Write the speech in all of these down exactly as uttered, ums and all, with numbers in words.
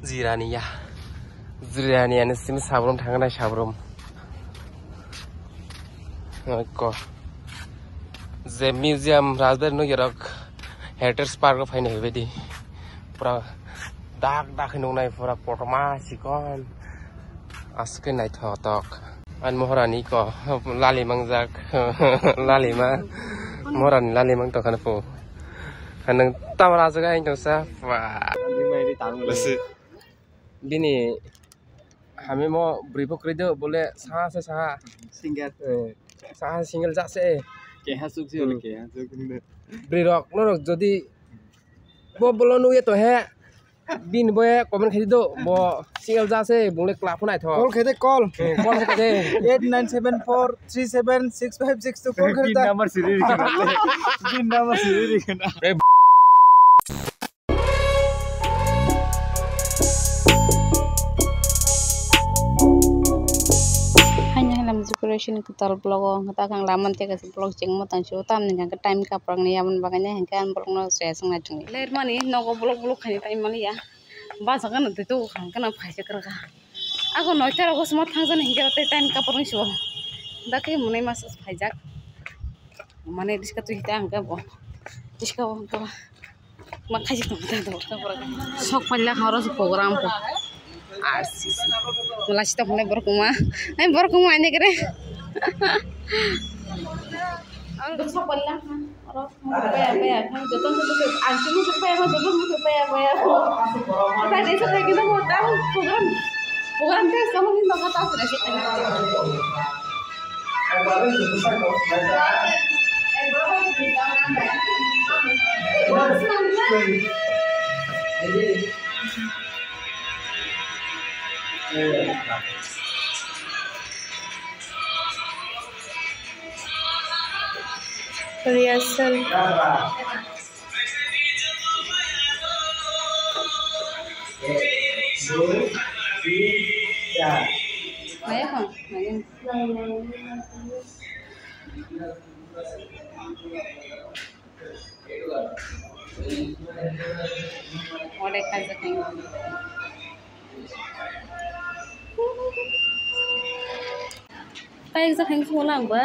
Jiraniya. Jiraniya ni simi sabrum thangnai sabrum. Ko. Je museum Rajbari nugya rok Heritage Park o phaina hibedi. Pura dak dak nungnai pura kotorma sikon. Aske naithotok. An mohorani ko lali mangjak. Lali ma. Mohorani lali mang tokhan po. Hanang tamra jaga ang tongsa. Wah. Bini hami mo bwrwi bo kwrwi do bole saha se saha. Singer. Eh, saha single ja se. Keha suk si ole keha suk. Bwrwi rok norok jodi bo bolo nugye to he. Bini bo comment khaidi do bo single ja se bole club phunai tho. Call khaidi call. Eh, call khaidi. Eight nine seven four three seven six five six two call khaidi. Bin number siri rikana. Bin number siri rikana. Haino haino decoration kwtal vlog o wngkha, ta khe ang lamani tei kaisa vlog chengma tang sio, tamni hwnkhe time kaprang ni, aboni bagwi hwnkhe ang vlog no se swng nai tongdi. Lermani nogo vlog vlog khaina time maliya, bachakgano tei tubukhang gana phaisa kwrwkha. Ako noita rogo sima thangjani hwnkhe tei time kaprang sio, dakhe mwnwi masa phaijak, mane diska twi ta hwnkhe bo diska o hwnkhe. Ma khaisi tong ta do. Sok paila khoro program ko. R C C. Mala sita phone borok ma. Ai borok ma ani kere. Ang sok paila. Oro paya paya. Joton joton ang chini paya ma joton joton paya paya. Ta desa ta kino mo ta program. Program te sama ni nogo ta sura sita. Rehearsal. Maya kong, maya. Ode kaisa khaini. Kaisa khaini songwla ang ba.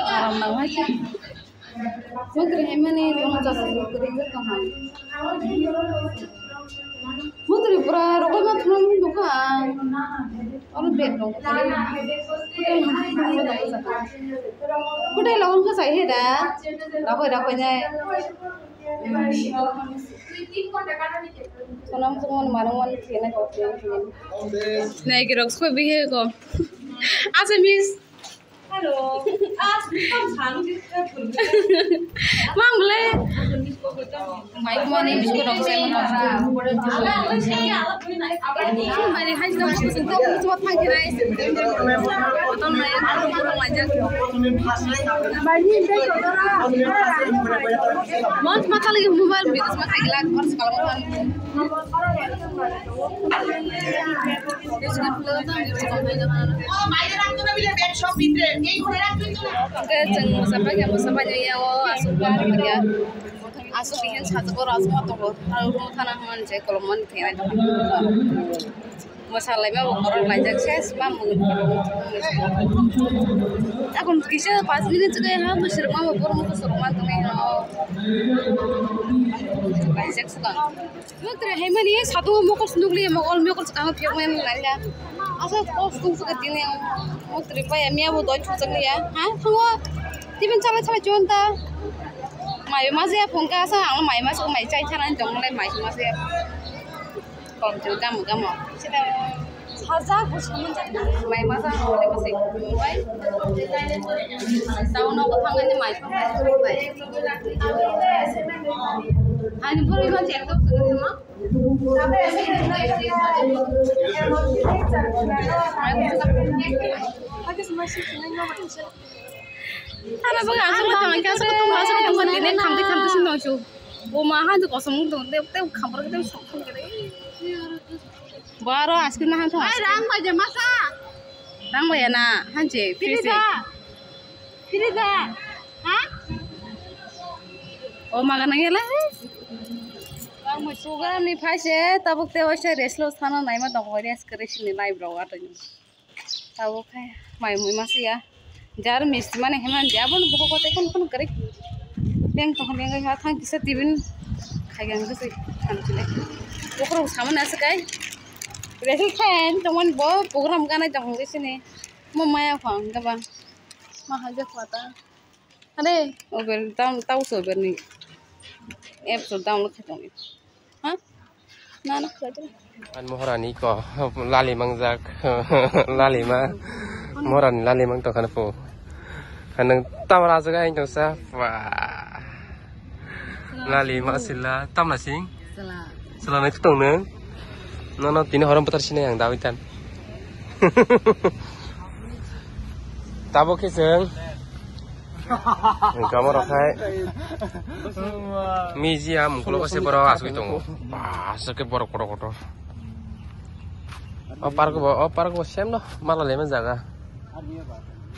Aram nang hai. Mukri hai mani tong jasa mukri je tong hai. Mukri pura rokoi ma thunam nukha ang. Oro bed rok. Kudai lawan kha sai he da. Rakoi rakoi nai. Thunam thunam manung man thina ko. Nai ki rok soi bihe ko. Asa miss. Mang le. Mai kuma ni biskut rok sai mo. Mai hai jam ko sing to mo thang kirai. Ton mai ko mai jak. Mai ni dai ko dara. Mon ma kali mobile bi ma khai glak or kala mo. Hwnkhe chwng mwsapai khe mwsapai ya o aswk aswk bihik sajagoro aswk ma tongo. Aro room thana hwnmani je kolom mani thinai tongkha. Mwsalaima bo borok laijak se ma mung. Akon kisa panch minute se ha mwswrwngma bo borok mokol swrwngma tongwi hwnwi laijak swkang. Muktre hai mani satung mokol sunduk liya mokol mokol swkang phiyok mani laila. Asa kok sung swkang tini muktre pai miya bo doi thuchak liya. Ha thango tibin chalai chalai chon ta. Mai ma se phone ka asa ang mai ma se mai chai chana jong le mai ma se. Kom chu gam gam. Sida. Sajak bo saman jak. Mai masa hole bo se bai. Tao no ko thang ni mai thang bai. Ani bori ma chek to se ma. Ana baga asal ko tang ka asal ko tum asal ko tum tene khamte khamte sin no chu. Bo ma han ko som dong te te khamar te sok khamar. Boro askil na han tho. Ai rang bai je masa. Rang bai na han je. Piri da. Piri da. Ha? O maga nang yala. Program ni phaise tabuk te waisa rest lo sana naima tong khe rest kwrwi sini live rok atwi. Tabuk khe mai mui masiya. Jar misti mani heman dia bon buko kote kon kon kwrwi. Leng tong leng ha thang kisa tibin khaigang kisa thamchile. Bokrok samani asa kai. Rest khain tongmani bo program gana jong khe sini. Mo maya phang gaba. Ma haja khata. Are, Uber down, tau se Uber ni apps o download khe tongni. Ha? Na, na, khlai tong. An Moharani ko, lali mangjak, lali ma, Moharani lali mang tongkha na po. Hanang tamra jaga ang tongsa, wah. Lali ma sila, tamna sing? Sila. Sila nai tong nang. No, no, tini horom patar sini yang dawi tan. Tabuk khe chwng Hwnkhe omo rok hai museum, ukulok se borok asugwi tongo. Ba, aswk khe borok kotor kotor. O park bo, o park bo same no, mala lema jaga.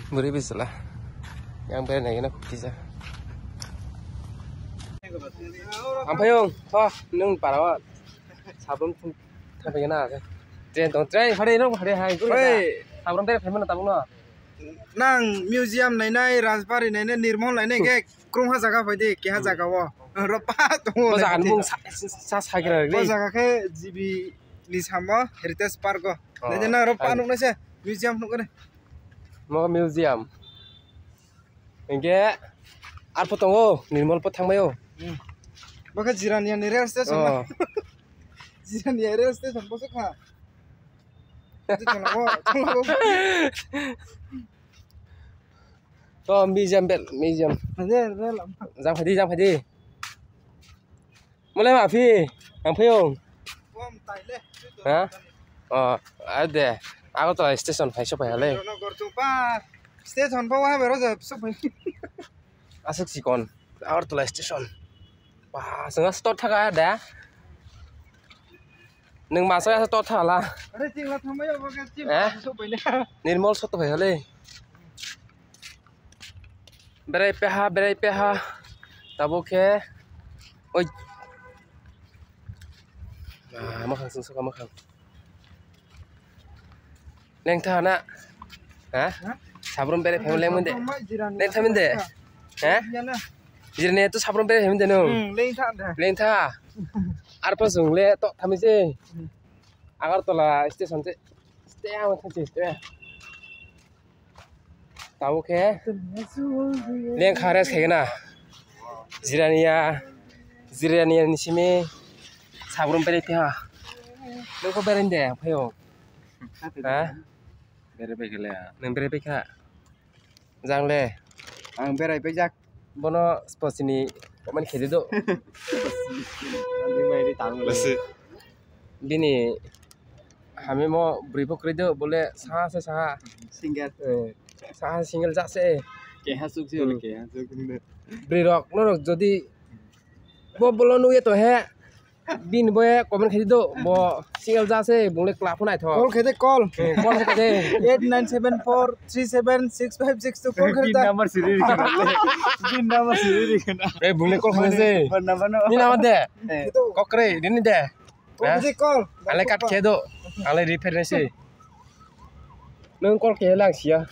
Bwrwi bisla. Yang bere nai gana kisa. Amphaiyong, tho, nwng para o. Sabrum thum, thum phaikhe na. Train tong, train, hare no, hare hai, guri na. Oi. Sabrum bere phaimano tabuk no. Nang museum nainai, Rajbari nainai, Nirmol nainai, hwnkhe kwrwngha jaga phai di, keha jaga o. Ropa tongo. O jaga ni mung sa, sa, sa, sa kira O ni. Jaga khe G B ni samo Heritage Park o. Oh, nainai nang ropa hai. Nuknai se, museum nuknai. Mo museum. Hwnkhe arpho tongo, Nirmol pho thangbai o. Hmm. Bo khe Jirania ni rail station na. Oh. Jirania rail station bo se kha. Ati chwla bo, chwla bo. To museum bel, museum. Ade rail am. Jang phai di, jang phai di. Mole ma phi, ang phi ong. Bom tai le. Ha? Oh, ade. Agartala station phai sopai hale. Rono gor chung pa. Station pa wa bero ja sopai. Aswk chikon. Agartala station. Ba, swnga store thaga da. Nwng masa asa store thala. Are chingla thangbai abo ke chim Eh? Sopai le. Nirmol soto phai hale. Berai peha, berai peha. Tabuk khe. Oi. Ah, makhang sung saka makhang. Lengtha na. Ha? Ha? Sabrum berai phaima lengmande. Lengtha minde. Ha? Jirani to sabrum berai phaimande no. Hmm, lengtha da. Lengtha. Arpho sung le to thamse. Hmm. Agartala station se. Stay ang thamse. Tabuk khe lengkha rest khaigena. Jirania, jirania ni simi sabrum berai phiya. Nokho berai de phaio. Ha? Berai bai khe le. Nang berai bai kha. Jang le. Ang berai bai jak. Bono sports ni comment khe di do. Ani mai ri tang le. Bini hami mo bwrwi bo kwrwi do, bole saha se saha. Single. Eh, saha single ja se. Keha suk si ole, hmm, keha suk si. Bwrwi rok, norok jodi bo bolo nugwi to he. Bini bo comment khe di do, bo single ja se, bung le club phunai tho. Call khe de, call. Eh, call khe de. Eight nine seven four three seven six five six two call khe de. Pin number siri rikhe na. Pin number siri rikhe na. Eh, bung le call khe se. Phone number no. Ni nama de. Eh. Kokre, dini de. Call khe de, call. Ale cut khe do. Ale repair nai se. Nung call khe lang sia.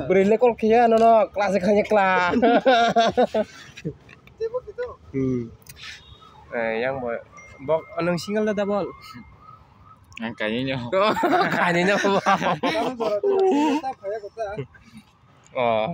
Bwrwi le call khe ya, nono class kha ya class. Hmm. Eh, yang boy. Bok, nung single da double? Ang kayaknya. Kayaknya. Oh.